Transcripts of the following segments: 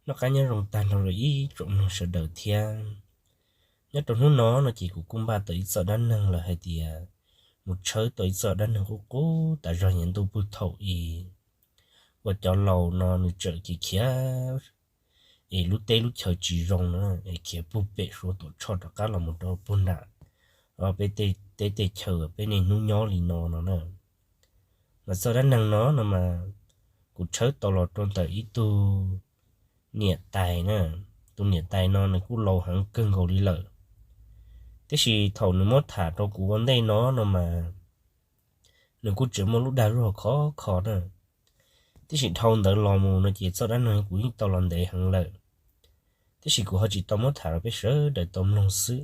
Noj qab nyob zoo tag nrho rau ib tsoom mloog sawv daws thiab. Nyob rau hnub no no ces kuv kuj npaj tau ib txoj dab neeg lawm hais tias mus tshawb tau ib txoj dab neeg qub qub tas zog yav ntuj puag thaum i uas cov laus no nws txawm khiav khiav es lub teb lub chaw tsis zoo no es khiav puag pem Suav Tuam Tshoj rov qab los mus rau puag nram peb tej teb tej chaw peb niaj hnub nyob li no no na. Mas txoj dab neeg no no mas kuv tshawb tau los rau ntawm ib tug niam tais na. Tus niam tais no nws kuj laus heev kawg nkaus li lawm, tiam sis thaum nws muab tham rau kuv ua ntej no no mas nws kuj tseem muaj lub dag zog khov kho na. Tiam sis dhau ntawd los mus no ces txoj dab neeg kuv yeej tau los ntev heev lawm, tiam sis kuv ho tsis tau muab tham rau peb sawv daws tau mloog xwb.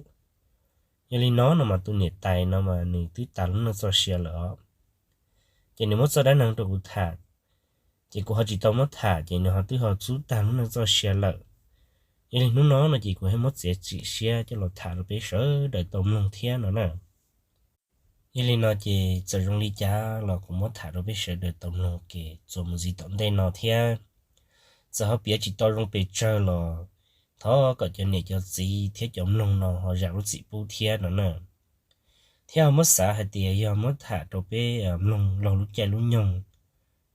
Yog li no no mas tus niam tais no mas nws twb tas lub neej txoj sia lawm os. Ces nws muab txoj dab neeg rau kuv tham, ces kuv ho tsis tau muab tham ces nws ho twb ho txub tag lub neej txoj sia lawm. Yog li hnub no no ces kuv thiaj muab txiav txim siab coj los tham rau peb sawv daws tau mloog thiab no na. Yog li no ces txawm zoo li cas los kuv muab tham rau peb sawv daws tau mloog ke txuas mus ntxiv tom ntej no thiab. Txawm ho piav tsis tau zoo pes tsawg los thov kom cov niam cov txiv thiab cov mloog no ho zam lub txim pub thiab no na. Thiab ho muab xav hais tias yog muab tham rau peb mloog laug lub caij lub nyoog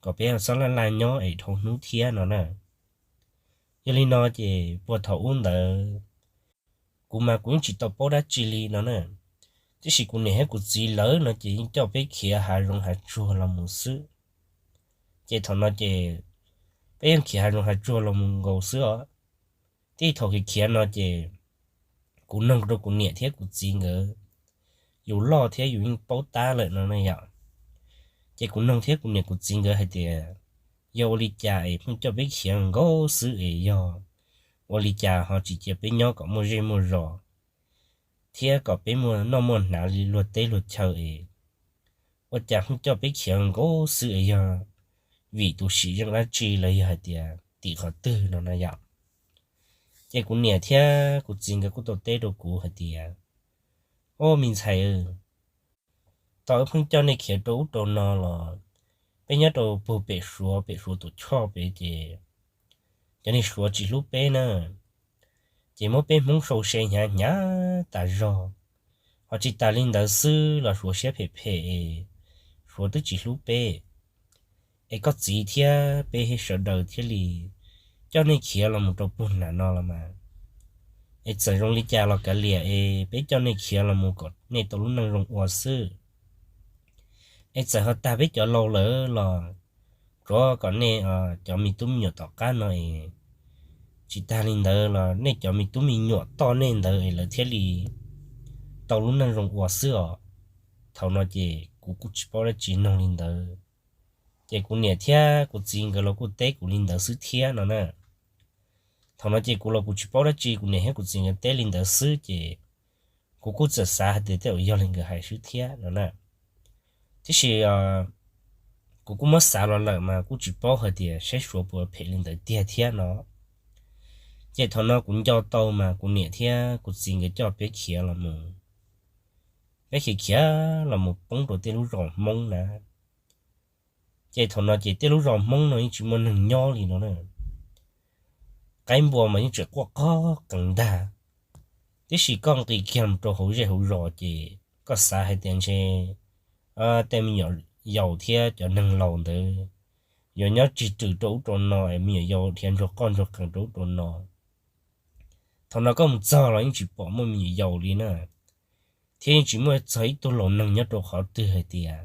kom peb ho txhob laj laj nyob es dhau hnub thiab no na. Yog li no ces puag thaum ub ntawd kuv mas kuv yeej tsis tau paub dab tsi li no na, tiam sis kuv niam thiab kuv txiv lawv no ces yeej coj peb khiav hav zoov hav tsuag los mus xwb. Ces thaum no ces peb yeej khiav hav zoov hav tsuag los mus nkaus xwb os. Tib thaum khiav khiav no ces kuv noog rau kuv niam thiab kuv txiv nkawd, yus loj thiab yus yeej paub tab lawm no na yom. Ces kuv noog thiab kuv niam kuv txiv nkawd hais tias yog ua li cas es pheej coj peb khiav nkaus xwb es yog ua li cas ho tsis cia peb nyob kom muaj zej muaj zos thiab kom peb muaj noj muaj hnav li luag teb luag chaw es ua cas pheej coj peb khiav nkaus xwb es yog vim tus sim zeej dab tsi los yog hais tias tim qhov twg no na yom. Ces kuv niam thiab kuv txiv nkawd kuj tau teb rau kuv hais tias, Au me ntxhais, tau wb pheej coj nej khiav rau ub rau no los peb nyob rau puag pem Suav, pem Suav Tuam Tshoj pem ces cov niag Suav tsis hlub peb na. Ces muab peb Hmoob sau se hnyav hnyav tas zog. Ho tsis tas li ntawd xwb los Suav siab phem phem es Suav twb tsis hlub peb. Es koj txiv thiab peb sawv daws thiaj li coj nej khiav los mus rau puag nram no los mas. Es txawm zoo li cas los kav liam es peb coj nej khiav los mus kom nej tau lub neej zoo ua xwb. Es txawm ho tag peb cov laus lawm los tsuav kom nej cov me tub me nyuam tom qab no es tsis tag li ntawd los nej cov me tub me nyuam toj nej ntawd es lawv thiaj li tau lub neej zoo ua xwb os. Thaum no ces kuv kuj tsis paub dab tsi noog li ntawd. Ces kuv niam thiab kuv txiv nkawd los kuj teb kuv li ntawd xwb thiab no na. Thaum no ces kuv los kuv tsis paub dab tsi, kuv niam thiab kuv txiv nkawd teb li ntawd xwb ces kuv kuj txawm xav hais tias tej zaum yog li nkawd hais xwb thiab no na. Tiam sis kuv kuj muab xav los lawm mas kuj tsis paub hais tias saib Suav puas phem li ntawd tiag thiab no. Ces thaum no kuv nco tau mas kuv niam thiab kuv txiv nkawd coj peb khiav los mus, peb khiav khiav los mus poob rau tej lub zos Hmoob na. Ces thaum no ces tej lub zos Hmoob no yeej tsis muaj neeg nyob li no na. Qaib npua mas yeej tseem quaj qog qees ntag. Tiam sis koj nqis kiag mus rau hauv zej hauv zos ces koj xav hais tias ntshe tej me nyuam yaus thiab cov neeg laus ntawd yuav nyob tsig rwm rau ub rau no es me nyuam yaus dhia ntsuag qoj ntsuag qees rau ub rau no. Thaum no koj mus txog los yeej tsis pom muaj me nyuam yaus li na, thiab yeej tsis muaj txog ib tug laus neeg nyob rau qhov twg hais tias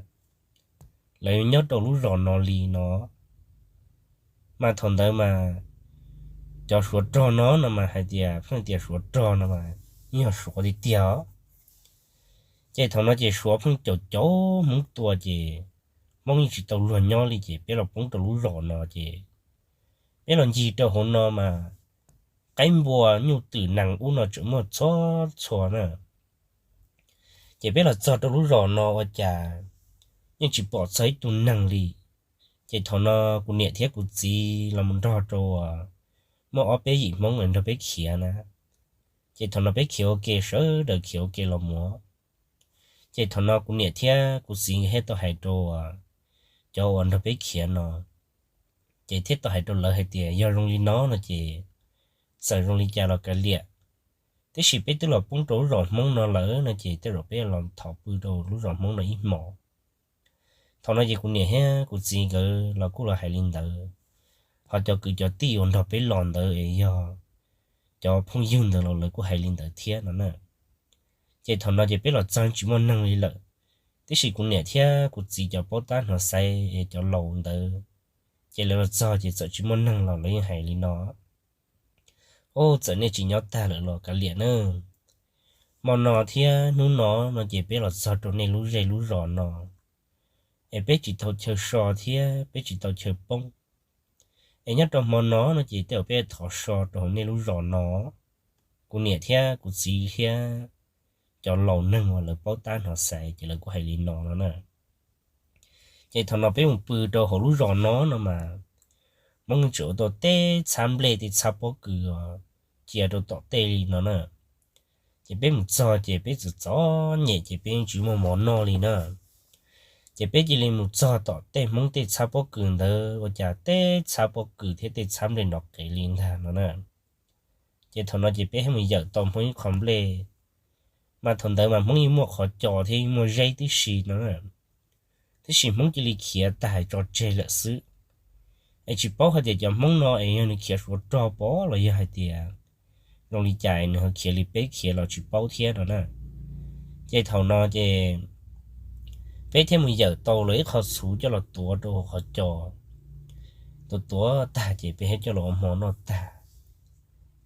lawv yuav nyob rau lub zos no li no. Mas thaum ntawd mas cov Suav rog no no mas hais tias pheej tias Suav rog no mas yeej yog Suav tiag tiag os. Ces thaum no ces Suav pheej caum caum Hmoob tua ces Hmoob yeej tsis tau luag nyob li ces peb los poob rau lub zos no ces peb los ncig rau hauv no mas qaib npua nyuj twm nees ub no tseem muaj txhua txhua na. Ces peb los txog rau lub zos no ua cas yeej tsis pom txog ib tug neeg li. Ces thaum no kuv niam thiab kuv txiv los mus nrog rau muaj ob peb yim Hmoob nrog peb khiav na. Ces thaum no peb khiav ua ke, sawv daws khiav ua ke los mus. Ces thaum no kuv niam thiab kuv txiv nkawd thiaj tau hais rau cov uas nrog peb khiav no, ces thiaj tau hais rau lawv hais tias yog zoo li no no ces txawm zoo li cas los kav liam, tiam sis peb twb los poob rau lub zos Hmoob no lawm no ces tej zaum peb los thov pw rau lub zos Hmoob no ib hmos. Thaum no ces kuv niam thiab kuv txiv nkawd los kuj los hais li ntawd, ho cov kwv cov tij uas nrog peb los ntawd es yog cov phooj ywg ntawd los lawv kuj hais li ntawd thiab no na. Ces thaum no ces peb los txog tsis muaj neeg li lawm, tiam sis kuv niam thiab kuv txiv cov paub tab hnov xaiv es cov laus ntawd, ces lawv los txog ces txawm tsis muaj neeg los lawv yeej hais li no: Ub, txawm nej tsis nyob tag lawm los kav liam na, hmo no thiab hnub no no ces peb los txog rau nej lub zej lub zos no, es peb tsis tau chaw so thiab peb tsis tau chaw poob, es nyob rau hmo no no ces tej zaum peb thov so rau hauv nej lub zos no. Kuv niam thiab kuv txiv thiab cov laus neeg uas lawv paub tab hnov xaiv ces lawv kuj hais li no no na. Ces thaum no peb mus pw rau hauv lub zos no no mas Hmoob tseem ua tau tej txhab nplej tej txhab pob kws cia rau tom tej li no na. Ces peb mus txog ces peb txom txom nyem ces peb yeej tsis muaj mov noj li na. Ces peb cia li mus txog tom tej Hmoob tej txhab pob kws ntawd ua cas tej txhab pob kws thiab tej txhab nplej nrov qev li ntag no na. Ces thaum no ces peb thiaj mus yawm tau Hmoob ib qho nplej, mas thaum ntawd mas Hmoob yeej muaj qhov co thiab yeej muaj zeb tib si no, tiam sis Hmoob cia li khiav tag tso tseg lawm xwb. Es tsis paub hais tias cov Hmoob no es yog nws khiav suav rog pov los yog hais tias zoo li cas nws ho khiav li peb khiav los tsis paub thiab no na. Ces thaum no ces peb thiaj mus yawm tau lawv ib qho txhuv coj los tuav rau qhov co. Tuav tuav tag ces peb thiaj coj los ua hmo noj tag.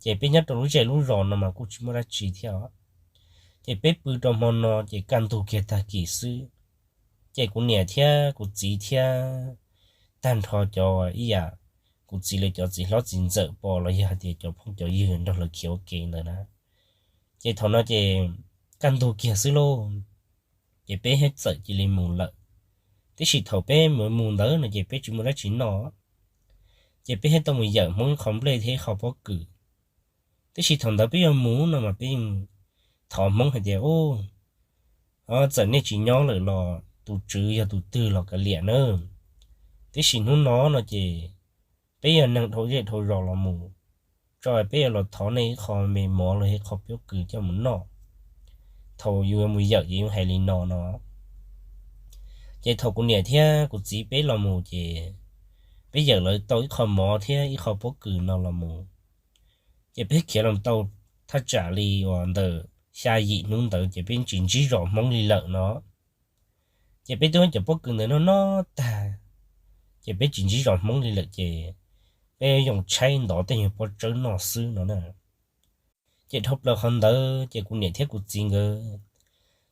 Ces peb nyob rau lub zej lub zos no mas kuj tsis muaj dab tsi thiab os. Ces peb pw rau hmo no ces kaj ntug kiag tag kis xwb. Ces kuv niam thiab kuv txiv thiab tag nrho cov ib yam, kuv txiv lawv cov txiv hlob txiv ntxawm pom los yog hais tias cov phooj cov ywg nrog lawv khiav ua ke ntawd na. Ces thaum no ces kaj ntug kiag xwb lauj, ces peb thiaj txawm cia li mus lawm. Tiam sis thaum peb mus mus ntawd no ces peb tsis muaj dab tsi noj, ces peb thiaj tau mus yawm Hmoob ib qho nplej thiab ib qho pob kws. Tiam sis thaum ntawd peb yuav mus no mas peb yeej thov Hmoob hais tias, Ub, txawm nej tsis nyob lawm los tus tswv yog tus twg los kav liam nawb, tiam sis hnub no no ces peb yog neeg dhau zej dhau zos los mus, tso peb yuav los thov nej ib qho me mov los ib qho pob kws coj mus noj. Thaum yus mus yawm ces yus hais li no no. Ces thaum kuv niam thiab kuv txiv peb los mus ces peb yawm lawv tau ib qho mov thiab ib qho pob kws no los mus, ces peb khiav los tau thaj tsam li uas ntawm xya yim hnub ntawd ces peb tsis ntsib zos Hmoob li lawm no. Ces peb twb muab cov pob kws ntawd noj noj tag, ces peb tsis ntsib zos Hmoob li lawm ces peb yoo tshaib ntov tej nyuag pob tsawb noj xwb no na. Ces dhau plaws qhov ntawd ces kuv niam thiab kuv txiv nkawd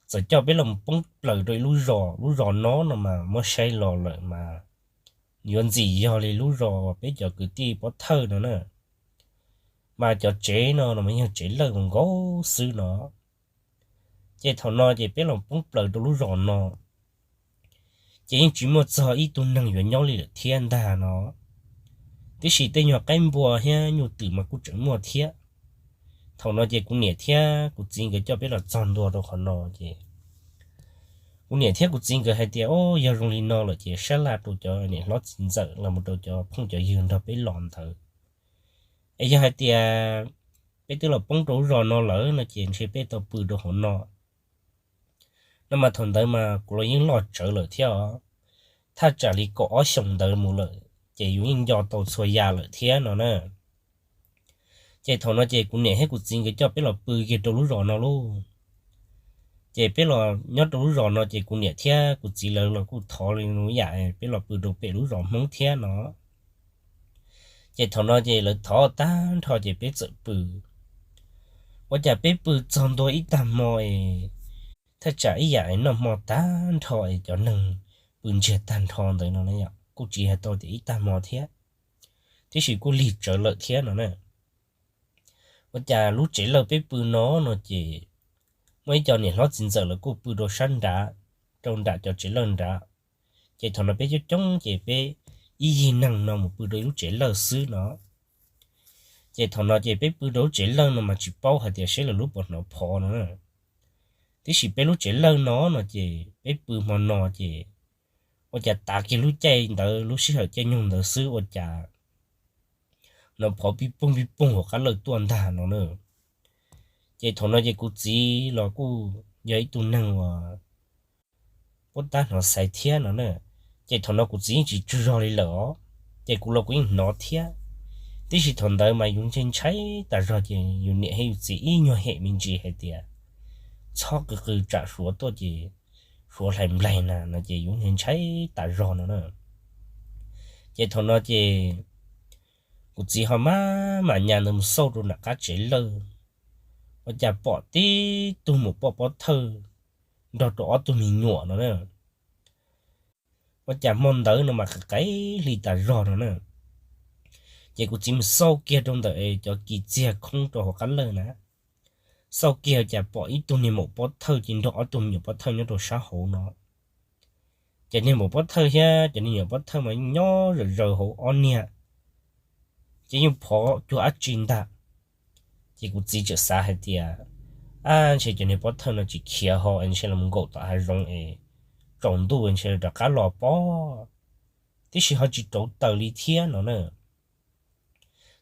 txawm coj peb los poob plaws rau ib lub zos, lub zos no no mas muab saib los lawm mas yuav ntxim yog li lub zos uas peb cov kwv tij pov thawj no na. Mas cov tsev no no mas yog tsev lawj nkaus xwb no. Ces thaum no ces peb los poob plaws rau lub zos no, ces yeej tsis muaj txog ib tug neeg yuav nyob li lawm thiab ntag no. Tiam sis tej nyuag qaib npua thiab nyuj twm mas kuj tseem muaj thiab. Thaum no ces kuv niam thiab kuv txiv nkawd coj peb los txog ntua rau qhov no ces kuv niam thiab kuv txiv nkawd hais tias, Au, yog zoo li no lawm ces sab laj rau cov niam hlob txiv ntxawm los mus rau cov phooj cov ywg nrog peb los ntawd, es yog hais tias peb twb los poob rau lub zos no lawm no ces ntshe peb tau pw rau hauv no no mas thaum ntawd mas kuv los yeej loj tsawv lawm thiab os. Thaj tsam li kaum ob xyoos ntawd mus lawm ces yus yeej nco tau txhua yam lawm thiab no na. Ces thaum no ces kuv niam thiab kuv txiv nkawd coj peb los pw kiag rau lub zos no lauj. Ces peb los nyob rau lub zos no ces kuv niam thiab kuv txiv lawv los kuj thov li yam peb los pw rau pem lub zos Hmoob thiab no. Ces thaum no ces lawv thov tag nrho ces peb txawm pw. Ua cas peb pw txog ntua ib tag hmo es thaj tsam ib yam es noj hmo tag nrho es cov neeg pw ntsiag tag nrho ntawd no, kuj tsis hais tau tias ib tag hmo thiab, tiam sis kuj lig tsawv lawm thiab no na. Ua cas lub tsev lawj peb pw no no ces muaj ib co niam hlob txiv ntxawm lawv kuj pw rau sab nrad, rau nram cov tsev lawj nrad. Ces thaum no peb coob coob ces peb ib yig neeg no mus pw rau ib lub tsev lawj xwb no. Ces thaum no ces peb pw rau lub tsev lawj no mas tsis paub hais tias seb lawv lub puas hnov phov no na. Tiam sis peb lub tsev lawj no no ces peb pw hmo no ces ua cas tav kiag lub caij ntawd lub sij hawm caij nyoog ntawd xwb ua cas no phov pij poog pij poog hauv qab lawj tuaj ntag no na. Ces thaum no ces kuv txiv los kuj yog ib tug neeg uas puab tab hnov xaiv thiab no na. Ces thaum no kuv txiv yeej tsis tsaug zog li lawm os, ces kuv los kuv yeej hnov thiab. Tiam sis thaum ntawd mas yus ntshai ntshai tas zog ces yus niam thiab yus txiv ib nyuag hem me ntsis hais tias txhob qw qw tsam suav tuaj ces suav hlais nplaig na no ces yus ntshai ntshai tas zog no na. Ces thaum no ces kuv txiv ho maj mam nyas ntawd mus xauj rau nram qab tsev lawj, ua cas pom tib tug maum poj pob thawj nrog rau ob tug me nyuam no na. Ua cas hmo ntawd no mas qaim hli tas zog no na. Ces kuv txiv mus xauj kiag rau ntawm cov kis txiag khoob rau hauv qab lawj na, xauj kiag ua cas pom ib tug niag maum pob thawj ces nrog ob tug me nyuam pob thawj nyob rau sab hauv no. Ces niag maum pob thawj thiab cov niag nyuam pob thawj mas nyob zawm zaws hauv ob niag, ces yeej phov cuag dab tsi ntag. Ces kuv txiv txawm xav hais tias, ab, ntshe cov niag pob thawj no tsis khiav ho es ntshe los nkaum tom hav zoov es tsaus ntuj ntshe rov qab los pob, tiam sis ho tsis rauv taws li thiab no na.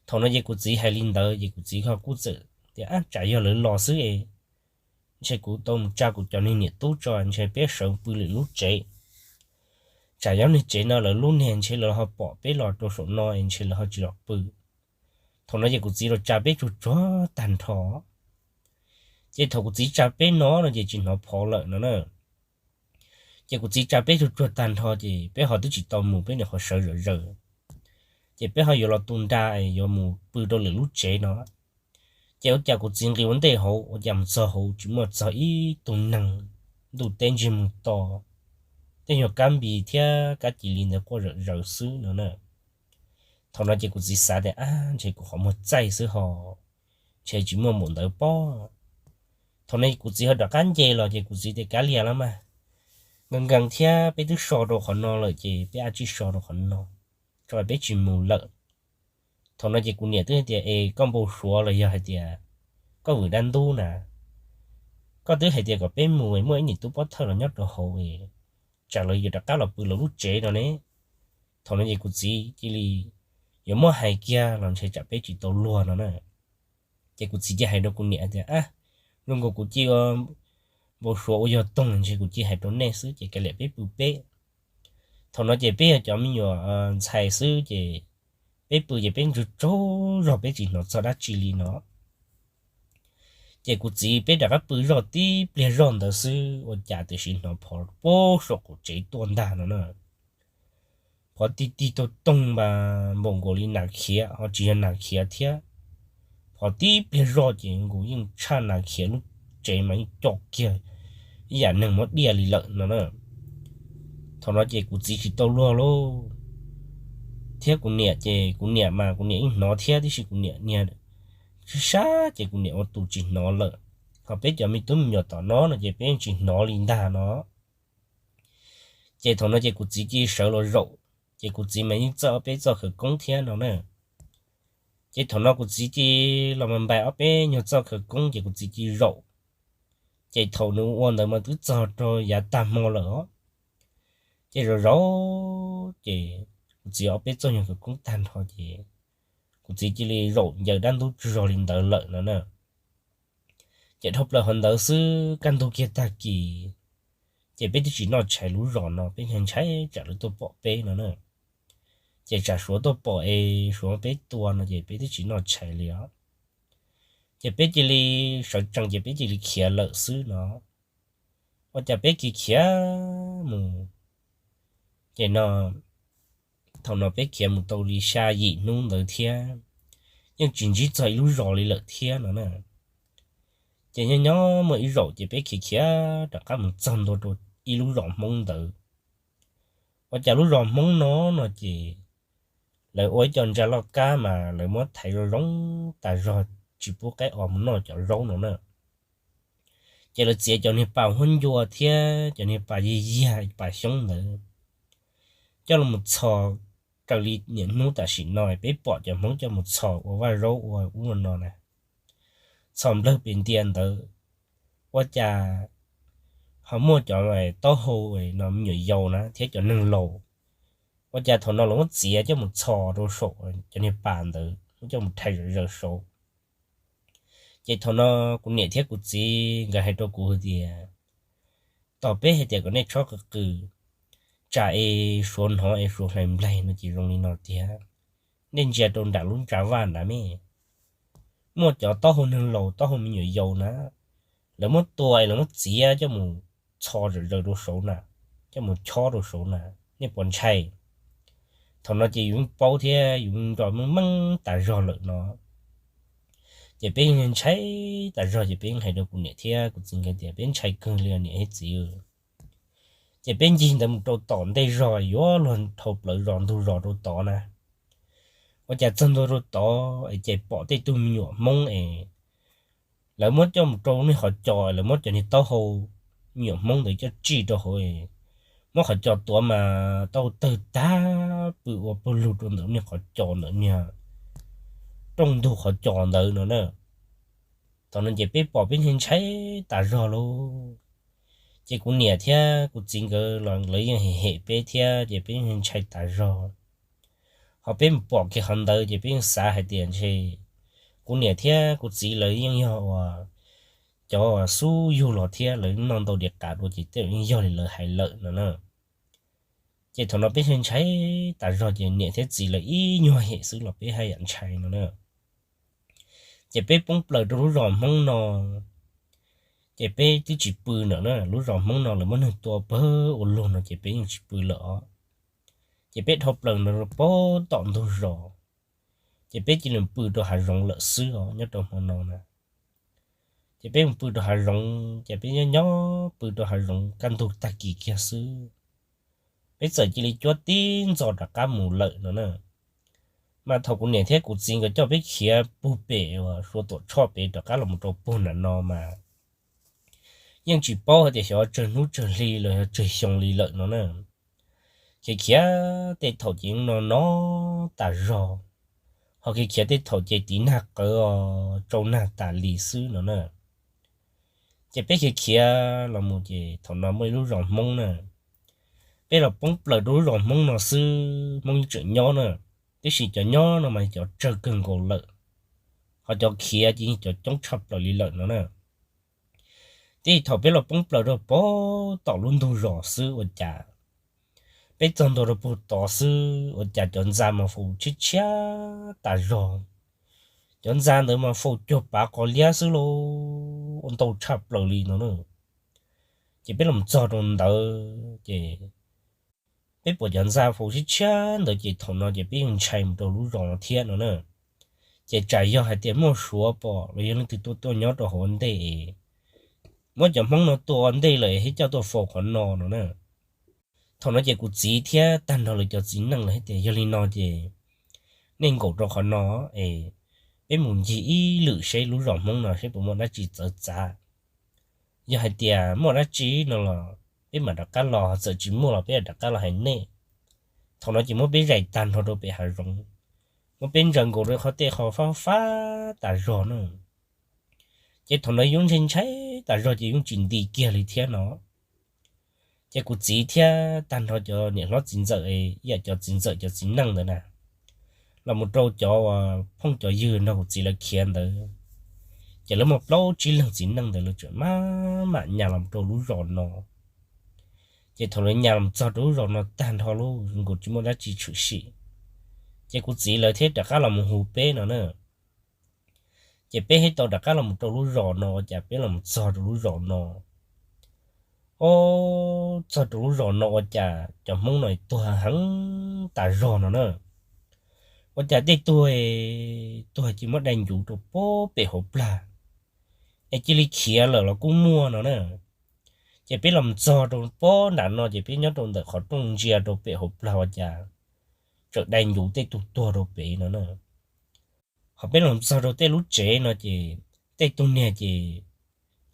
Thaum no ces kuv txiv hais li ntawd ces kuv txiv ho kuj txawm tias, ab, tsam yog lawv los xwb es ntshe kuv tau mus tsa kuv cov niag niam tub tso ntshe peb sawv pw lwm lub tsev. Tsam yog niag tsev no lawv lub niag ntshe lawv ho pom peb los rau saum no es ntshe lawv ho tsis los pw. Thaum no ces kuv txiv los tsa peb tsuag tsuag tag nrho. Ces thaum kuv txiv tsa peb no no ces tsis hnov phov lawm no na. Ces kuv txiv tsa peb tsuag tsuag tag nrho ces peb ho twb tsis tau mus, peb nyuam qhuav sawv zawm zaws, ces peb ho yuav los tu nra es yuav mus pw rau lwm lub tsev no. Ces ua cas kuv txiv nqis ua ntej hauv, ua cas mus txog hauv tsis muaj txog ib tug neeg, ntuj teb ntsiag mus to, tej nyuag kab npis thiab kab cia li ntawd quaj zawm zaws xwb no na. Thaum no ces kuv txiv xav tias, ab, ntshe kuv qhov muag txaij xwb ho, ntshe tsis muaj npaum ntawd pob. Thaum no kuv txiv ho rov qab nce los ces kuv txiv tias, kav liam los mas, nkees nkees thiab peb twb so rau qhov no lawm ces peb ua tsij so rau qhov no, tso peb tsis mus lawm. Thaum no ces kuv niam twb hais tias, es koj npau suav los yog hais tias koj vwm dab ntub na, koj twb hais tias kom peb mus es muaj ib niam tub pob thawj los nyob rau hauv es tsam lawv yuav rov qab los pw lawv lub tsev no ne. Thaum no ces kuv txiv cia li yuav muab hais kiag los ntshe tsam peb tsis tau luag no na. Ces kuv txiv cia hais rau kuv niam tias, ab, zoo nkaus kuv cia ua npau suav ua yog toog ntshe kuv cia hais rau nej xwb ces kav liam peb pw peb. Thaum no ces peb yog cov me nyuam ntxhais xwb ces peb pw ces peb ntsuag tsaug zog peb tsis hnov txog dab tsi li no. Ces kuv txiv peb rov qab pw zoj tib pliag zoj ntawd xwb ua cas tiam sis hnov phov puag saum qaum tsev tuaj ntag no na. Phov tig tig toog toog mas npaum nkaus li nas khiav ho tsis yog nas khiav thiab. Phov tib pliag zoj ces nkaus yeej tshaj nas khiav lub tsev mas yeej co kiag ib yam neeg muab diaj li lawm no na. Thaum no ces kuv txiv tsis tau luag lauj, thiab kuv niam ces kuv niam mas kuv niam yeej hnov thiab tiam sis kuv niam niag sab sab ces kuv niam ua tus tsis hnov lawm, ho peb cov me tub me nyuam tom no no ces peb yeej tsis hnov li ntag no. Ces thaum no ces kuv txiv cia li sawv los zaum, ces kuv txiv mas yeej txawj ob peb txoj khawv koob thiab no na. Ces thaum no kuv txiv cia li los mas npais ob peb nyuag txoj khawv koob ces kuv txiv cia li zaum. Ces thaum nws ua ntawd mas twb txog rau yav tag hmo lawm os. Ces zaum zaum ces kuv txiv ob peb txoj nyuag khawv koob tag nrho ces kuv txiv cia li zaum ncaws dab ntub tsaug zog li ntawd lawm no na. Ces dhau plaws hov ntawd xwb kaj ntug kiag tag kis, ces peb twb tsis noj tshais lub zos no, peb ntshai tsam lawv tuaj pom peb no na. Ces tsam suav tuaj pom es suav peb tua no ces peb twb tsis noj tshais li os. Ces peb cia li sawv tsees ces peb cia li khiav lawm xwb no. Ua cas peb khiav khiav mus, ces no thaum no peb khiav mus tau li xya yim hnub ntawd thiab, yeej tsis ntsib txog ib lub zos li lawm thiab no na. Ces nyob nyob muaj ib zaug ces peb khiav khiav rov qab mus txog ntua rau ib lub zos Hmoob ntawd. Ua cas lub zos Hmoob no no ces lawv ua ib co ntsa loj kab mas lawv muab thaiv zoo zoo tas zog, tsis pub qaib os mus noj cov zaub no na. Ces lawv txiav cov niag pas huab ncua thiab cov niag pas yig yiag pas xyoob ntawd coj los txhos raws li niaj hnub tam sim no peb pom cov Hmoob coj mus txhos ua vaj zaub ua ub ua no na, txhos nplawg pes ntia ntawd. Ua cas ho muaj cov taub hau no me nyuam yaus na thiab cov neeg laus, ua cas thaum no los muab txiav coj mus txhos rau saum cov niag pas ntawd. muab coj mus rhais zom zaws saud. Ces thaum no kuv niam thiab kuv txiv nkawd hais rau kuv tias, tos peb hais tias kom nej txhob qw qw, tsam es Suav hnov es Suav hlais nplaig no ces zoo li no tiag. Nej ntsia rau nram lub ntsa vaj nrad me, muaj cov taub hau neeg laus taub hau me nyuam yaus na, lawv muab tua es lawv muab txiav coj mus txhos zom zaws rau saud na, coj mus chob rau saud na, nej puas ntshai? Thaum no ces yus paub thiab yus nco meej meej tas zog lawm no. Ces peb yeej ntshai tas zog ces peb yeej hais rau kuv niam thiab kuv txiv nkawd tias peb ntshai kawg li niam thiab txiv. Ces peb ncig ntawd mus rau tom ntej zos yuav luag dhau plaws zos ntug zos rau tod na. Ua cas txog ntua rau tod es ces pom tej tug me nyuam Hmoob es lawv muab coj mus rau niag qhov cos, lawv muab cov niag taub hau me nyuam Hmoob ntawd coj tsij rau hauv, muab qhov cos tuav mas taub hau tawg tag pw ua pawg lug rau ntawm niag qhov cos ntawm niag rooj ntug qhov cos ntawd no na. Thaum no ces peb pom peb ntshai ntshai tas zog lauj. Ces kuv niam thiab kuv txiv nkawd los lawv yeej hem hem peb thiab ces peb yeej ntshai tas zog. Ho peb mus pom kiag qhov ntawd ces peb yeej xav hais tias ntshe kuv niam thiab kuv txiv lawv yeej yog uas cov xub yug los thiab lawv noj ntau diav qas dua ces tej zaum yeej yog li lawv hais lawm no na. Ces thaum no peb ntshai ntshai tas zog ces niam thiab txiv lawv ib nyuag hem xwb los peb haj yam ntshai no na. Ces peb poob plaws rau lub zos Hmoob no, ces peb twb tsis pw ntawm na, lub zos Hmoob no lawv muab neeg tua pawg ua luag no ces peb yeej tsis pw lawm os. Ces peb dhau plaws ntawd rau pem tom ntug zos, ces peb cia li pw rau hav zoov lawm xwb os nyob rau hmo no na. Ces peb mus pw rau hav zoov ces peb nyob nyob pw rau hav zoov kaj ntug tag kis kiag xwb, peb txawm cia li cuab tib ntxo rov qab mus lawm no na. Mas thaum kuv niam thiab kuv txiv nkawd coj peb khiav puag pem uas Suav Tuam Tshoj pem rov qab los mus rau puag nram no mas yeej tsis paub hais tias xyov tsawg hnub tsawg hli los yog tsawg xyoo li lawm no na. Khiav khiav tej thaum ces no no tas zog, ho khiav khiav tej thaum ces tiv nag qawv os tsau nag tas li xwb no na. Ces peb khiav khiav los mus ces thaum no muaj ib lub zos Hmoob na, peb los poob plaws rau lub zos Hmoob no xwb, Hmoob yeej tseem nyob na, tiam sis cov nyob no mas cov tsawg kawg nkaus lawm, ho cov khiav ces yeej cov coob tshaj plaws li lawm no na. Tib thaum peb los poob plaws rau pem tom lub ntug zos xwb ua cas peb txog ntua rau puag tod xwb ua cas cov ntxa mas faus tshiab tshiab tas zog. Cov ntxa ntawd mas faus cuag pav qos liab xwb lauj, ua ntau tshaj plaws li no na. Ces peb los txog rau ntawd ces peb pom cov ntxa faus tshiab tshiab ntawd ces thaum no ces peb yeej ntshai mus rau lub zos no thiab no na. Ces tsam yog hais tias muaj Suav pom los yog leej twg tuaj tuaj nyob rau hauv ntej, muab cov Hmoob no tua ua ntej lawm thiab coj tuaj faus qhov no no na. Thaum no ces kuv txiv thiab tag nrho lawv cov txiv neej lawv hais tias yog li no ces nej nkaum rau qhov no es peb mus ncig ib lwm seb lub zos Hmoob no seb puas muaj dab tsi txawv txav. Yog hais tias muaj dab tsi no los peb mam rov qab los, txawm tsis muaj los peb rov qab los hais nej. Thaum no ces muab peb zais tag nrho rau pem hav zoov, muab peb ntsaws nkaus rau qhov tej qhov fab fab tas zog na. Ces thaum no yeej ntshai ntshai tas zog ces yeej tsis nti kiag li thiab no. Ces kuv txiv thiab tag nrho cov niam hlob txiv ntxawm, ib yam cov txiv ntxawm cov txiv neej ntawd na, los mus rau cov phooj cov ywg nrog kuv txiv lawv khiav ntawd, ces lawv muaj plaub tsib leeg txiv neej ntawd lawv tseem maj mam nyas los rau lub zos no. Ces thaum lawv nyas los txog rau lub zos no tag nrho lub nkaus tsis muaj dab tsi tshwm sim, ces kuv txiv lawv thiaj rov qab los mus hu peb no na. Ces peb thiaj tau rov qab los mus rau lub zos no ua cas peb los mus txog rau lub zos no, o, txog rau lub zos no ua cas cov Hmoob no tuag heev tas zog no na. Ua cas tej tuag, tuag ces muab dai ncuv rau pem hauv plag, es cia li khiav lawm los kuj muaj no na. Ces peb los mus txog rau pem nram no ces peb nyob rau ntawm qhov rooj ntsia rau pem hauv plag ua cas tseem dai ncuv tej tug tuag rau pem no na. Ho peb los txog rau tej lub tsev no ces tej tug niag ces,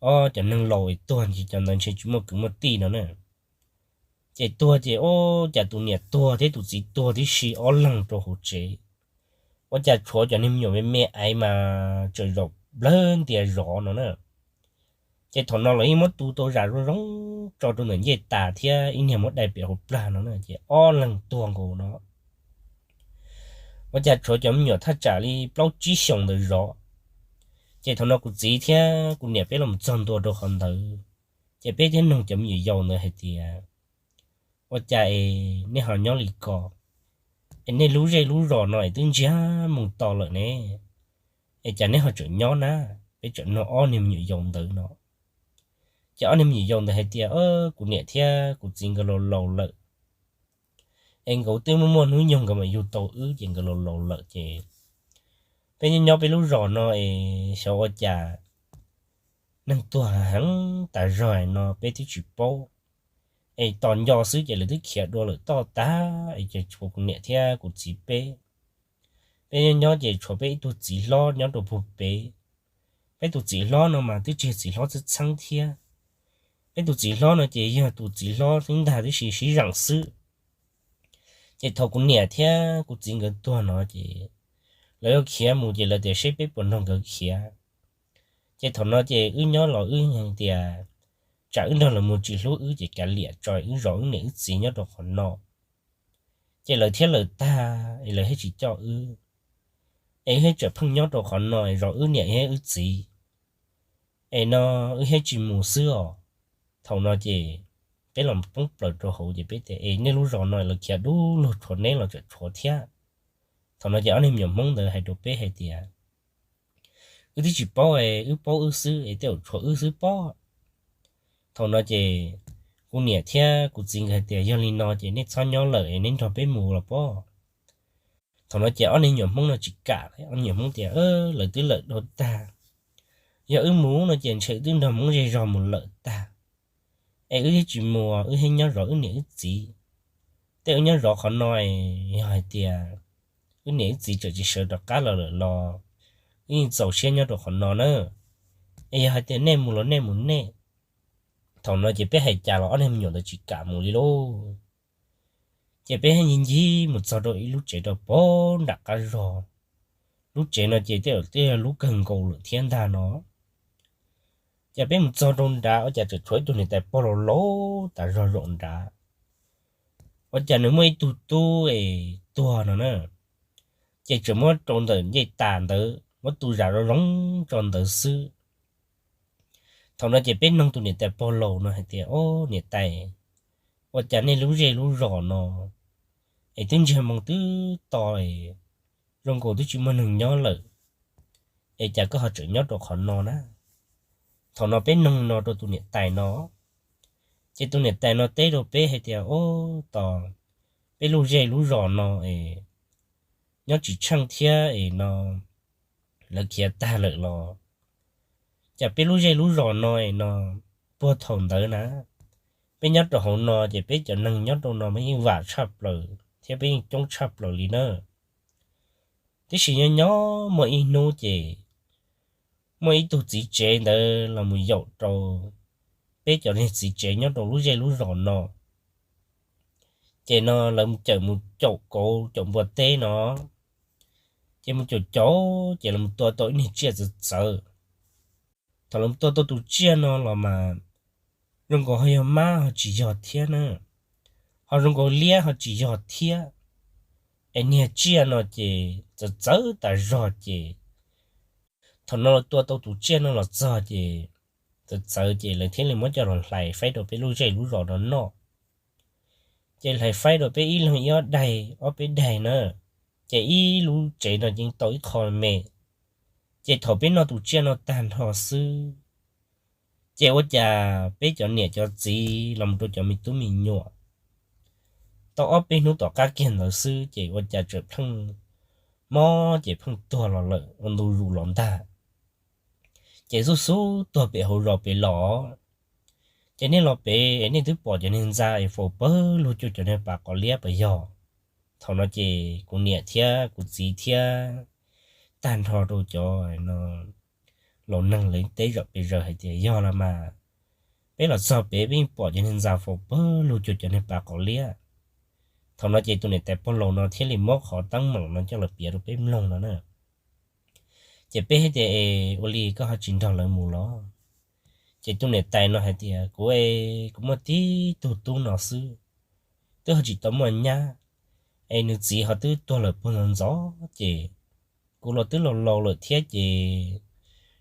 o, cov neeg laus es tuag ces cov ntawd ntshe tsis muaj kwv muaj tij no na. Ces tuag ces, o, cas tus niam tuag thiab tus txiv tuag tib si ob leeg rau hauv tsev, ua cas tshuav cov niag me nyuam me me aiv mas tseem zaum nplawg ntias zov no na. Ces thaum no lawv yeej muab tu tau zam zoo zoo tso rau ntawm ncej tas thiab ib niag muab dai pem hauv plag no na ces ob leeg tuag nkaus no. Ua cas tshuav cov me nyuam thaj tsam li plaub tsib xyoos ntawd zov. Ces thaum no kuv txiv thiab kuv niam peb los txog ntua rau qhov ntawd, ces peb thiaj nug cov me nyuam yaus ntawd hais tias, ua cas es nej ho nyob li ko, es nej lub zej lub zos no es twb ntsiag mus to lawm ne, es cas nej ho tseem nyob na? Peb tseem nug ob niag me nyuam yaus ntawd no. Ces ob niag me nyuam yaus ntawd hais tias, kuv niam thiab kuv txiv nkawd laus laus lawm, es nkawd twb muaj muaj hnub nyoog nkawd mam yug tau wb ces nkawd laus laus lawm ces peb nyob nyob peb lub zos no es xyov ua cas neeg tuag heev tas zog no peb twb tsis paub. Es tos nco xwb ces lawv twb khiav dua lawm toj tag es ces tshuav kuv niam thiab kuv txiv peb. Peb nyob nyob ces tshuav peb ib tug txiv hlob nyob rau puag pem. Peb tus txiv hlob no mas twb tsis yog txiv hlob txheeb txheeb thiab. Peb tus txiv hlob no ces yog tus txiv hlob xwb ntag, tib si sib zeem xwb. Ces thaum kuv niam thiab kuv txiv nkawd tuag no ces lawv yuav khiav mus ces lawv tias seb peb puas nrog nkawd khiav. Ces thaum no ces wb nyob los wb tias tsam wb nrog lawv mus tsis hlub wb ces kav liam tso wb zov wb niam wb txiv nyob rau qhov no. Ces lawv thiab lawv tag es lawv thiaj tsis coj wb, es wb thiaj tseem pheej nyob rau qhov no zov wb niam thiab wb txiv. Es no wb thiaj tsis mus xwb os. Thaum no ces peb los poob plaws rau hauv ces peb tias es nej lub zos no lawv khiav dub lug tshuav neb los tseem tshuav thiab. Thaum no ces ob niag me nyuam Hmoob ntawd hais rau peb hais tias wb twb tsis paub, wb paub wb xwb es tej zaum tshuav wb xwb pob. Thaum no ces kuv niam thiab kuv txiv nkawd hais tias yog li no ces nej txhob nyob lawm es neb nrog peb mus los pob. Thaum no ces ob niag me nyuam Hmoob no tsis kam, ob niag me nyuam Hmoob tias lawv twb lawm dhau tag, yog wb mus no ces ntshe wb twb nrog Hmoob zej zog mus lawm tag. Es wb thiaj tsis mus, wb thiaj nyob zov wb niam wb txiv. Tej wb nyob zov qhov no es yog hais tias wb niam wb txiv tseem tsis sawv rov qab los lawm los wb yeej txaus siab nyob rau qhov no na. Es yog hais tias nej mus los nej mus nej. Thaum no ces peb hais cas los ob niag me nyuam ntawd tsis kam mus li lauj. Ces peb ncig ncig mus txog rau ib lub tsev rau pem nram qab zos. Lub tsev no ces tej zaum twb yog lub kawg nkaus lawm thiab ntag no. Ces peb mus txog rau nrad ua cas tseem tshuav ib tug niam tais pog laus laus tas zog zaum nrad. Ua cas nws muaj ib tug tub es tuag no na. Ces tseem muab rau ntawm ncej tas ntawd muab tu zam zoo zoo tso ntawd xwb. Thaum no ces peb noog tus niam tais pog laus no hais tias, o, niam tais, ua cas nej lub zej lub zos no es twb ntsiag moo twb to es zoo nkaus twb tsis muaj neeg nyob lawm, es cas koj ho tseem nyob rau qhov no na? Thaum no peb noog no rau tus niam tais no, ces tus niam tais no teb rau peb hais tias, o, tos, peb lub zej lub zos no es nyob tsis tsheej thiab es no lawv khiav tag lawm los, cas peb lub zej lub zos no es no puag thaum ntawd na, peb nyob rau hauv no ces peb cov neeg nyob rau no mas yeej vam tshaj plaws thiab peb yeej coob tshaj plaws li na. Tiam sis nyob nyob muaj ib hnub ces muaj ib tug txiv tsev ntawd los mus yaum rau peb cov niag txiv tsev nyob rau lub zej lub zos no. Ces no lawv cawm mus caum kauv caum npua teb no, ces mus caum caum ces lawv mus tua tau ib niag tsiaj txawv txawv. Thaum lawv mus tua tau tus tsiaj no los mas zoo nkaus ho yog mab ho tsis yog thiab na, ho zoo nkaus liab ho tsis yog thiab. Es niag tsiaj no ces txawv txawv tas zog ces thaum no lawv tua tau tus tsiaj no los txog ces txawv txawv ces lawv thiaj li muab coj los hlais faib rau peb lub zej lub zos no noj. Ces hlais faib rau peb ib leeg ib ob daig ob peb daig na, ces ib lub tsev no yeej tau ib qho me. Ces thaum peb noj tus tsiaj no tag nrho xwb, ces ua cas peb cov niam cov txiv los mus rau cov me tub me nyuam, tau ob peb hnub tom qab kiag ntawd xwb ces ua cas tseem pheej mob ces pheej tuag los lawm ua ntu zus los ntag. Ces xub xub tuag pem hauv zos pem los, ces nej los pem es nej twb pom cov niag ntxa es faus pawg lug cuag cov niag pas qos liab puas yog? Thaum no ces kuv niam thiab kuv txiv thiab tag nrho rau cov no laus neeg lawv teb zom pes zaws hais tias yog los mas, peb los txog pem peb yeej pom cov niag ntxa faus pawg lug cuag cov niag pas qos liab. Thaum no ces tus niam tais pog laus no thiaj li muab qhov teeb meem no coj los piav rau peb mloog no na. Ces peb hais tias es ua li koj ho tsis nrog lawv mus los? Ces tus niam tais no hais tias kuv, kuv muaj tib tug tub no xwb, twb ho tsis tau muaj nyab, Es nws txiv ho twb tuag lawm puag ntxov ntxov ces kuv los twb laus laus lawm thiab ces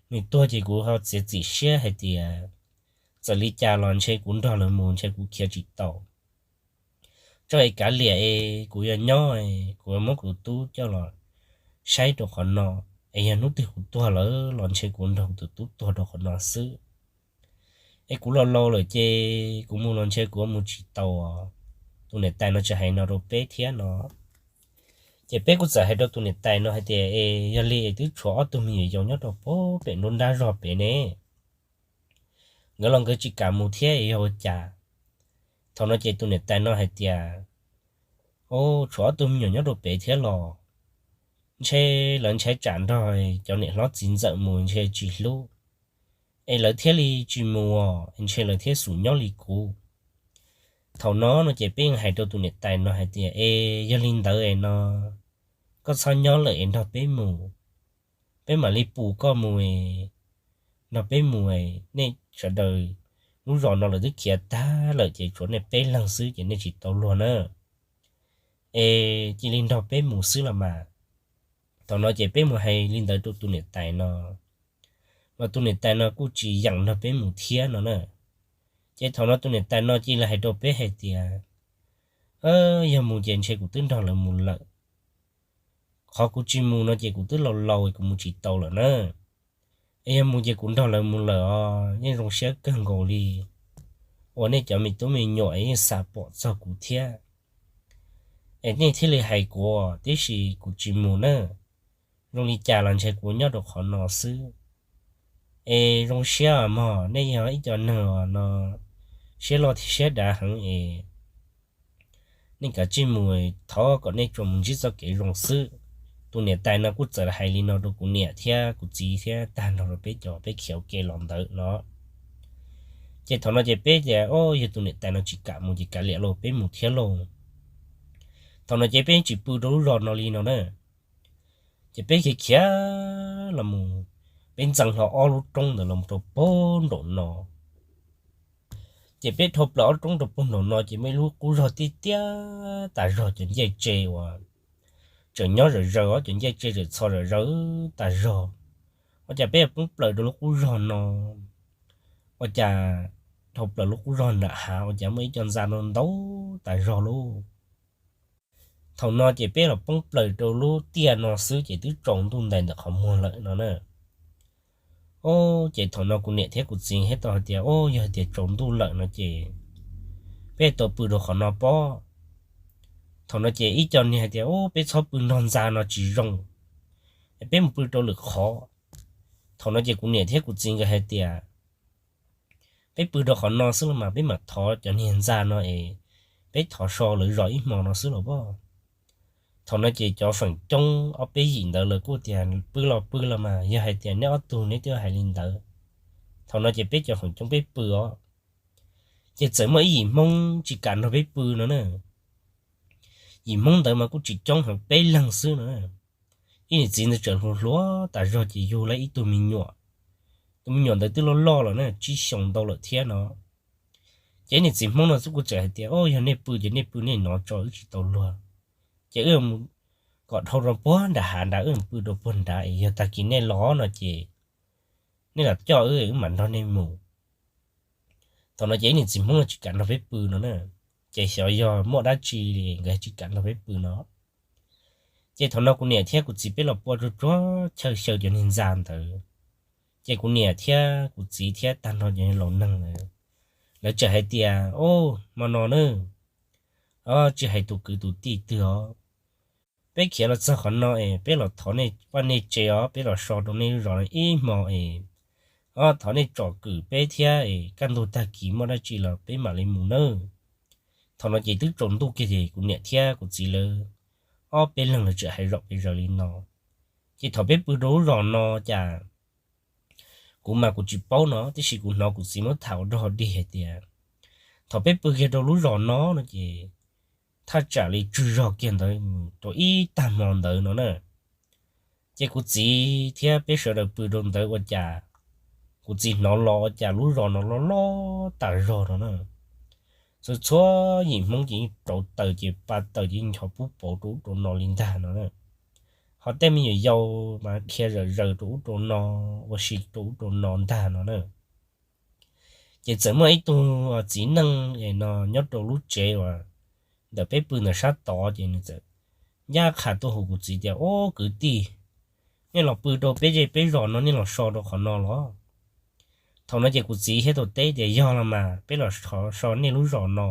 nws tuag ces kuv ho txiav txim siab hais tias txawm li cas los ntshe kuv nrog lawv mus ntshe kuv khiav tsis tau. Tso es kav liam es kuv yuav nyob, kuv yuav muab kuv tub coj los saib rau qhov no, es yog hnub twg kuv tuag lawm los ntshe kuv nrog kuv tus tub tuag rau qhov no xwb. Es kuv laus laus lawm ces kuv mus los ntshe kuv mus tsis tau. Tus niam tais no tseem hais no rau peb thiab no. Ces peb kuj txawm hais rau tus niam tais no hais tias, Es yog li es twb tshuav ob tug me nyuam yaus nyob rau pem nruab nrab zog pem ne, nkawd los nkawd tsis kam mus thiab es yog ua cas? Thaum no ces tus niam tais no hais tias, Tshuav ob tug me nyuam nyob rau pem thiab los ntshe lawv ntshai tsam nrog cov niam hlob txiv ntxawm mus ntshe tsis hlub, es lawv thiaj li tsis mus, ntshe lawv thiaj xum nyob li kuv. Thaum no no ces peb yeej hais rau tus niam tais no hais tias, Es yog li ntawd es no koj txhob nyob lawm es nrog peb mus, peb mam li pus koj mus, nrog peb mus. Nej sawv daws lub zos no lawv twb khiav tag lawm ces tshuav nej peb leeg xwb ces nej tsis tau luag na, es cia li nrog peb mus xwb los mas. Thaum no ces peb mus hais li ntawd rau tus niam tais no, mas tus niam tais no kuj tsis yeem nrog peb mus thiab no na. Ces thaum no tus niam tais no cia li hais rau peb hais tias, Yog mus ces ntshe kuv twb nrog lawv mus lawm. Qhov kuv tsis mus no ces kuv twb laus laus kuv mus tsis tau lawm na. Es yog mus ces kuv nrog lawv mus lawm os, yeej zoo siab kawg nkaus li uas nej cov me tub me nyuam yeej xav pom txog kuv thiab, es nej thiaj li hais kuv, tiam sis kuv tsis mus na. Zoo li cas los ntshe kuv nyob rau qhov no xwb. Es zoo siab mog, nej yog ib co neeg no siab loj thiab siab dav heev es nej kav tsij mus, thov kom nej tsuas mus ntsib txoj kev zoo xwb. Tus niam tais no kuj txawm hais li no rau kuv niam thiab kuv txiv thiab tag nrho rau peb cov peb khiav ua ke los ntawd no. Ces thaum no ces peb tias, Yog tus niam tais no tsis kam mus ces kav liam lauj, peb mus thiab lauj. Thaum no ces peb tsis pw rau lub zos no li no na. Ces peb khiav khiav los mus, peb ntxeev hlo ob lub roob ntawd los rau puag nraum no. Ces peb dhau plaws ob roob rau puag nraum no ces muaj ib lub qub zog tiaj tiaj tas zog, cov ncej tse uas tseem nyob zawm zaws, cov ncej tse tseem txho zawm zaws tas zog. Ua cas peb yuav poob plaws rau lub qub zog no, ua cas dhau plaws lub qub zog nram hav ua cas muaj ib co ntxa ntau ntau tas zog lauj. Thaum no ces peb los poob plaws rau lub tiaj no xwb ces twb tsaus ntuj ntais ntawm qhov muag lawm no na. Ces thaum no kuv niam thiab kuv txiv thiaj tau hais tias, Yog hais tias tsaus ntuj lawm no ces peb tau pw rau qhov no pob. Thaum no ces ib co niag hais tias, Peb txhob pw nrog ntxa no tsis zoo, peb mus pw rau lwm qhov. Thaum no ces kuv niam thiab kuv txiv nkawd hais tias, Peb pw rau qhov no xwb los mas, peb mam thov cov niag ntxa no es peb thov so lawv zos ib hmo no xwb los pob. Thaum no ces cov feem coob ob peb yim ntawd lawv kuj tias, Pw los pw los mas, yog hais tias neb ob tug neb twb hais li ntawd. Thaum no ces peb cov feem coob peb pw os. Ces txawm muaj ib yim Hmoob tsis kam nrog peb pw no na. Yim Hmoob ntawd mas kuj tsis coob, heev peb leeg xwb no. Ib niam txiv ntawd tseem hluas hluas tas zog ces yug lawv ib tug me nyuam. Tus me nyuam ntawd twb loj loj lawm na, tsib xyoos ntau lawm thiab no. Ces ib niam txiv Hmoob no xub kuj txawm hais tias, Yog nej pw ces nej pw nej no tso, wb tsis tau luag. Ces wb mus kom dhau rau puag nram hav nrad, wb mus pw rau puag nrad es yog tag kis nej los no ces nej los coj wb, wb mam nrog nej mus. Thaum no ces ib niam txiv Hmoob no tsis kam nrog peb pw no na. Ces xyov yog muaj dab tsi li nkawd tsis kam nrog peb pw no. Ces thaum no kuv niam thiab kuv txiv peb los pua tsuag tsuag chaw xyaw cov niag ntxa ntawd. Ces kuv niam thiab kuv txiv thiab tag nrho cov laus neeg ntawd, lawv txawm hais tias, Hmo no na, tsis hais tus kwv tus tij twg os, peb khiav los txog qhov no es peb los thov nej vaj nej tsev os, peb los so rau nej lub zos no ib hmo es thov nej tsom kwm peb thiab es kaj ntug tag kis muaj dab tsi los peb mam li mus nawb. Thaum no ces twb tsaus ntuj kiag ces kuv niam thiab kuv txiv lawv ob peb leeg lawv txawm hais zom pes zaws li no. Ces thaum peb pw rau lub zos no cas kuv mas kuv tsis paub no, tiam sis kuv hnov kuv txiv muab tham ua dog dig hais tias thaum peb pw kiag rau lub zos no no ces thaj tsam li tsug zog kiag ntawd mus rau ib tag hmo ntawd no na. Ces kuv txiv thiab peb sawv daws pw rau ntawd ua cas kuv txiv hnov los ua cas lub zos no loj loj tas zog no na. Txhua yim Hmoob ces yeej rauv taws ces pa taws ces ncho pub pauv rau ub rau no li ntag no na. Ho tej me nyuam yaus mas dhia zawm zaws rau ub rau no, ua si rau ub rau no ntag no na. Ces txawm muaj ib tug txiv neej no nyob rau lub tsev uas ntawm peb pw ntawm sab tod ces nws txawm ncaj qha tuaj hu kuv txiv tias, Ub kwv tij, nej los pw rau peb zej peb zos no, nej los so rau qhov no los? Thaum no ces kuv txiv thiaj tau teb tias, Yog los mas, peb los so nej lub zos no.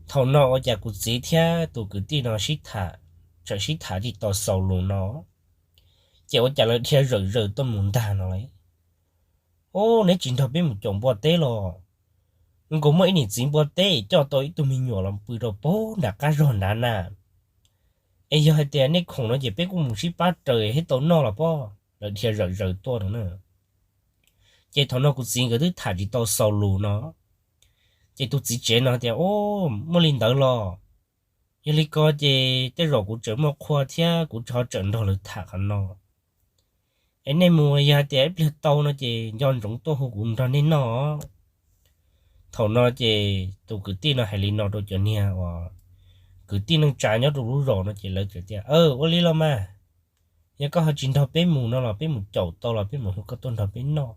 Thaum no ua cas kuv txiv thiab tus kwv tij no sib tham, txawm sib tham tsis tau xaus lus no, ces ua cas lawv dhia zawm zaws tuaj mus ntag no li. Ub, neb tsis nrog peb mus caum npua teb los? Nkaus muaj ib niam txiv npua teb coj tau ib tug me nyuam los pw rau pem nram qab zog nrad na. Es yog hais tias nej khoom no ces peb kuj mus sib pab raws thiab tau noj los pob, lawv dhia zawm zaws tuaj no na. Ces thaum no kuv txiv nkawd twb tham tsis tau xaus lus no, ces tus txiv tsev no tias, Ub, muaj li ntawd los? Yog li ko ces tej zaum kuv tseem muaj qhua thiab kuv tsis ho txawm nrog lawv tham qhov no. Es nej mus, yog hais tias ib pliag tau no ces nco ntsoov tuaj hu kuv nrog nej noj. Thaum no ces tus kwv tij no hais li no rau cov niag uas kwv tij neej tsa nyob rau lub zos no ces lawv txawm tias, Ua li los mas, yog koj ho tsis nrog peb mus no los peb mus caum tau los peb mam hu koj tuaj nrog peb noj.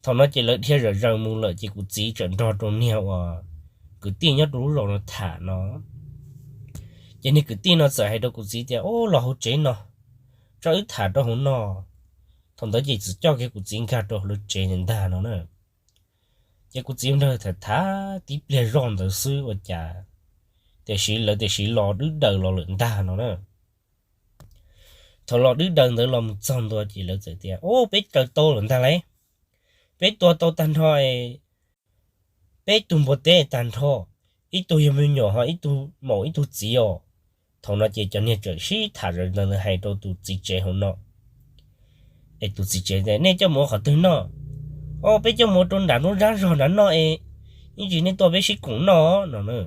Thaum no ces lawv dhia zawm zaws mus lawm ces kuv txiv txawm nrog rau niag uas kwv tij nyob rau lub zos no tham no. Ces niag kwv tij no txawm hais rau kuv txiv tias, Ub, los hauv tsev no, tso wb tham rau hauv no. Thaum ntawd ces txawm coj kiag kuv txiv nkag rau hauv lawv tsev ntag no na. Ces kuv txiv nrog tham tham tib pliag zoj ntawd xwb ua cas tiam sis lawv tiam sis los dwb daws los lawm ntag no na. Thaum los dwb daws ntawd los mus txog ntua ces lawv txawm tias, Ub, peb raws tau lawm ntag lauj, peb tua tau tag nrho peb tug npua teb tag nrho, ib tug yog me nyuam ho ib tug maum ib tug txiv os. Thaum no ces cov niag txawm sib tham zawm zaws ntawd hais rau tus txiv tsev hauv no. Es tus txiv tsev tias, Nej coj mus ua qhov twg noj? Os, peb coj mus ua rau nram lub zab zog nrad noj es, ib ntsis nej tuaj peb sib koom noj no na.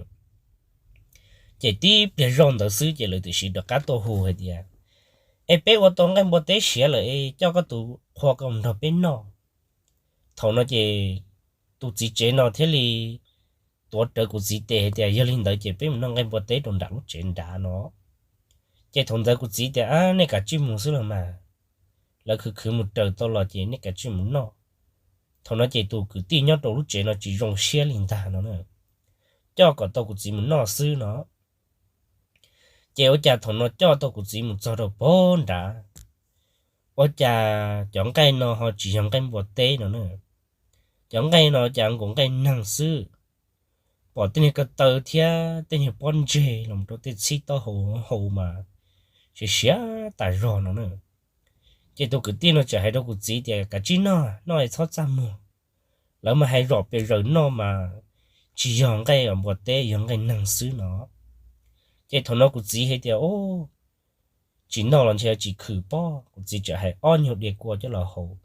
Ces tib pliag zoj ntawd xwb ces lawv tiam sis rov qab tuaj hu hais tias, Es peb ua tau nqaij npua teb siav lawm es coj koj tus qhua ko mus nrog peb noj. Thaum no ces tus txiv tsev no thiaj li tuav rawv kuv txiv tes hais tias, Yog li ntawd ces peb mus noj nqaij npua teb rau nram lub tsev nrad no. Ces thaum ntawd kuv txiv tias, Ab, nej kav tsij mus xwb los mas, lawv khwv khwv mus raws tau los ces nej kav tsij mus noj. Thaum no ces tus kwv tij nyob rau lub tsev no tsis zoo siab li ntag no na, coj kom tau kuv txiv mus noj xwb no. Ces ua cas thaum no coj tau kuv txiv mus txog rau pem nrad, ua cas cov nqaij no ho tsis yog nqaij npua teb no na. Cov nqaij no cas nkaus nqaij neeg xwb, pom tej niag ko taw thiab tej niag pob ntseg los rau tej txhib taub hau hau mas siav siav tas zog no na. Ces tus kwv tij no txawm hais rau kuv txiv tias, Kav tsij noj, noj es txhob txaj muag. Lawv mas hais zom pes zaws noj mas tsis yog nqaij npua teb, yog nqaij neeg xwb no. Ces thaum no kuv txiv hais tias, Ub, tsis noj los ntshe tsis khwm pob. Kuv txiv txawm hais ob nyuag diav kua coj los haus,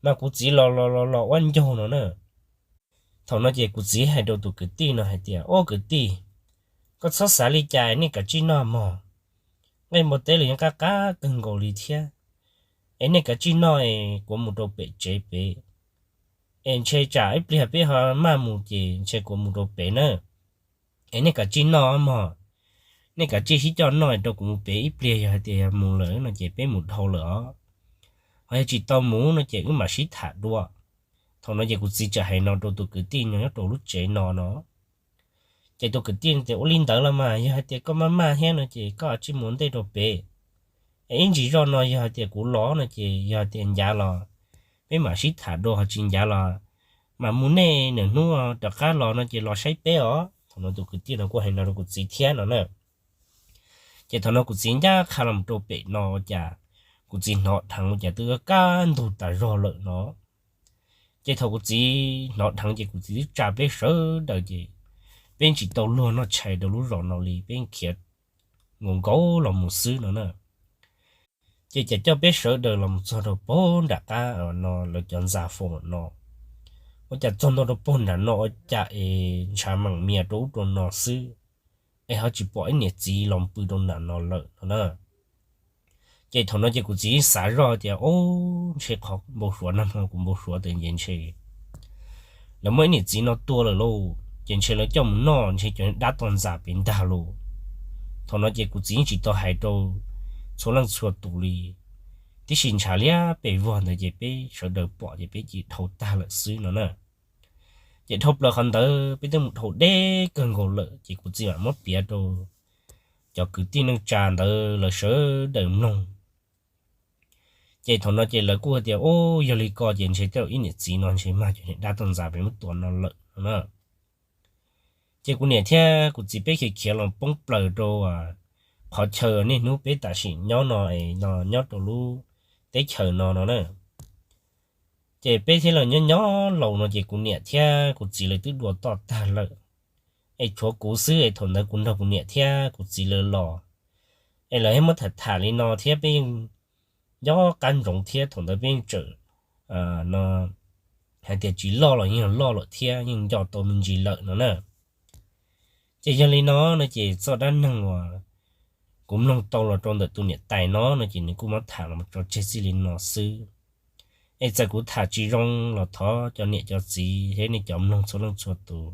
mas kuv txiv los los los los ua ncaug no na. Thaum no ces kuv txiv hais rau tus kwv tij no hais tias, Ub kwv tij, koj txhob xav li cas, nej kav tsij noj mog. Nqaij npua teb los yeej qab qab kawg nkaus li thiab. Es nej kav tsij noj es kuv mus rau pem tsev pem. Es ntshe tsam ib pliag peb ho maj mus ces ntshe kuv mus rau pem na. Es nej kav tsij noj mog. Nej kav tsij sib coj noj rau kuv mus pem, ib pliag yog hais tias yog mus lawm no ces peb mus dhau lawm os. Ho yog tsis tau mus no ces wb mam sib tham dua. Thaum no ces kuv txiv txawm hais no rau tus kwv tij nyob rau lub tsev no no. Ces tus kwv tij tias, Ua li ntawd los mas, yog hais tias koj maj maj thiab no ces koj tsij mus ntej rau pem. Es ib ntsis zoj no yog hais tias kuv los no ces yog hais tias ncav los peb mam sib tham dua, ho tsis ncav los mas mus nej nram hnub rov qab los no ces los saib peb os. Thaum no tus kwv tij no kuj hais no rau kuv txiv thiab no na. Ces thaum no kuv txiv ncaj qha los rau pem no ua cas kuv txiv hnov dheev ua cas twb kaj ntug tas zog lawm no. Ces thaum kuv txiv hnov dheev ces kuv txiv twb tsa peb sawv daws ces peb tsis tau luag noj tshais rau lub zos no li, peb khiav nkaus nkaus los mus xwb no na. Ces cas coj peb sawv daws los mus txog rau pem nram qab no lawv cov ntxa fo no. Ua cas txog ntua rau pem nram no ua cas es ntshav meem mias rau ub rau no xwb, es ho tsis pom ib niam txiv los pw rau nram no lawm no na. Ces thaum no ces kuv txiv xav zoj tias, Ub, ntshe qhov npau suav nag hmo kuv npau suav ntawd ces ntshe lawv muab ib niam txiv no tua lawm lauj, ces ntshe lawv coj mus noj ntshe cov dab toj ntxas pem ntag lauj. Thaum no ces kuv txiv yeej tsis tau hais rau txhua leej txhua tus li, tiam sis ntshav liab pes vog ntawd ces peb sawv daws pom ces peb cia li dhau tag lawm xwb no na. Ces dhau plaws qhov ntawd peb twb mus dhau deb kawg nkaus lawm ces kuv txiv mam muab piav rau cov kwv tij neej tsa ntawd lawv sawv daws mloog. Ces thaum no ces lawv kuj hais tias, Ub, yog li ko ces ntshe tej zaum ib niam txiv no ntshe mag cov niag dab toj ntxas pem muab tua no lawm no na. Ces kuv niam thiab kuv txiv peb khiav khiav los poob plaws rau qhov chaw niaj hnub peb tam sim nyob no, no nyob rau lub teb chaws no no na. Ces peb thiaj los nyob nyob laus no ces kuv niam thiab kuv txiv lawv twb dua toj tag lawm, es tshuav kuv xwb es thaum ntawd kuv nrog kuv niam thiab kuv txiv lawv los, es lawv yeej muab tham tham li no thiab peb yeej nco qab ntsoov thiab thaum ntawd peb yeej tseem no hais tias tsis loj los yeej loj lawm thiab yeej nco tau me ntsis lawm no na. Ces yog li no no ces txoj dab neeg uas kuv mloog tau los rau ntawm tus niam tais no no ces nws kuj muab tham los tso tseg txij li no xwb. Es txawm kuv tham tsis zoo los thov cov niam cov txiv thiab nej cov mloog txhua leej txhua tus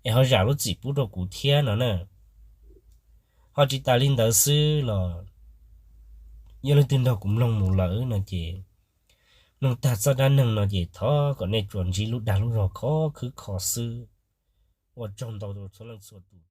es ho zam lub txim pub rau kuv thiab no na. Ho tsis tas li ntawd xwb los yog leej twg nrog kuv mloog mus lawm no ces mloog tag txoj dab neeg no ces thov kom nej tsuas ntsib lub dag lub zog khov khwb kho xwb. Ua tsaug ntau rau txhua leej txhua tus.